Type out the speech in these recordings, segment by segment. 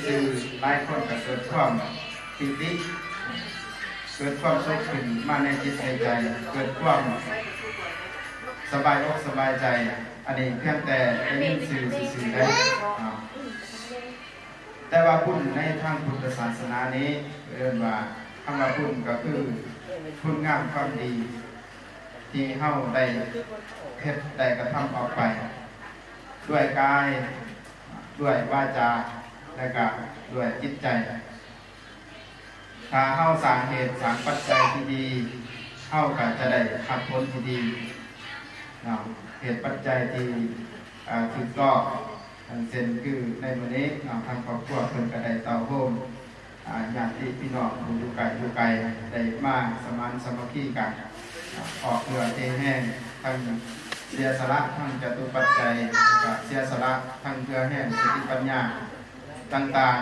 ຄືຫຼາຍຄົນກໍເກີດຄວາມປີຕິ ເກີດຄວາມສຸກຂຶ້ນມາໃນຈິດໃນໃຈ ເກີດຄວາມສະບາຍອົກສະບາຍໃຈ. ອັນນີ້ພຽງແຕ່ໄດ້ຍິນຊື່ຊື່ໆເດ້ເນາະ. ແຕ່ວ່າບຸນໃນທາງພຸດທະສາສະໜານີ້ເອີ້ນວ່າ ຄຳວ່າບຸນກໍຄືຄຸນງາມຄວາມດີ ທີ່ເຮົາໄດ້ເຮັດໄດ້ກະທຳອອກໄປ ດ້ວຍກາຍ ດ້ວຍວາຈາ ແລະກະດ້ວຍຈິດໃຈ. ຖ້າເຮົາສ້າງເຫດສ້າງປັດໄຈທີ່ດີ ເຮົາກະຈະໄດ້ຮັບຜົນທີ່ດີເນາະ ເຫດປັດໄຈທີ່ ເອີ ຖືກຕ້ອງ. ຢ່າງເຊັ່ນຄືໃນມື້ນີ້ເນາະ ທາງຄອບຄົວເພິ່ນກະໄດ້ເຕົ້າໂຮມ ອາ ຍາດຕິພີ່ນ້ອງຜູ້ຢູ່ໃກ້ຢູ່ໄກ ໄດ້ມາສະໝານສາມັກຄີກັນ ອອກເຫື່ອເທແຮງ ທັງເສຍສະຫຼະທາງຈະຕຸປັດໄຈ ແລະກະເສຍສະຫຼະທັງເຫື່ອແຮງສະຕິປັນຍາຕ່າງ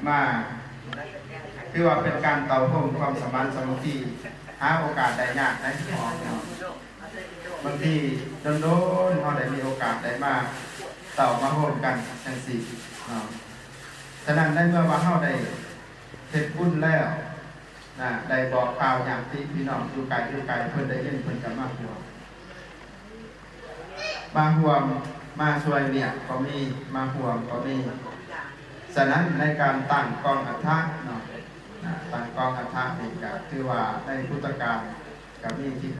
ໆ ມາ ຖືວ່າເປັນການເຕົ້າໂຮມຄວາມສະໝານສາມັກຄີ ຫາໂອກາດໄດ້ຍາກໃດ໋ພີ່ນ້ອງເນາະ. ບາງທີດົນໆ ເຮົາໄດ້ມີໂອກາດໄດ້ມາເຕົ້າມາໂຮມກັນຈັ່ງຊີ້ເນາະ. ສະນັ້ນໃນເມື່ອວ່າເຮົາໄດ້ເຮັດບຸນແລ້ວນະ ໄດ້ບອກກ່າວຍາດຕິພີ່ນ້ອງຢູ່ໄກຢູ່ໄກ ເພິ່ນໄດ້ຍິນເພິ່ນກະມາຮ່ວມ ມາຮ່ວມ ມາຊ່ວຍວຽກກໍມີ ມາຮ່ວມກໍມີ. ສະນັ້ນໃນການຕັ້ງກອງອັດຖະເນາະ ນະ ຕັ້ງກອງອັດຖະນີ້ກະຖືວ່າໃນພຸດທະການກະມີທີ່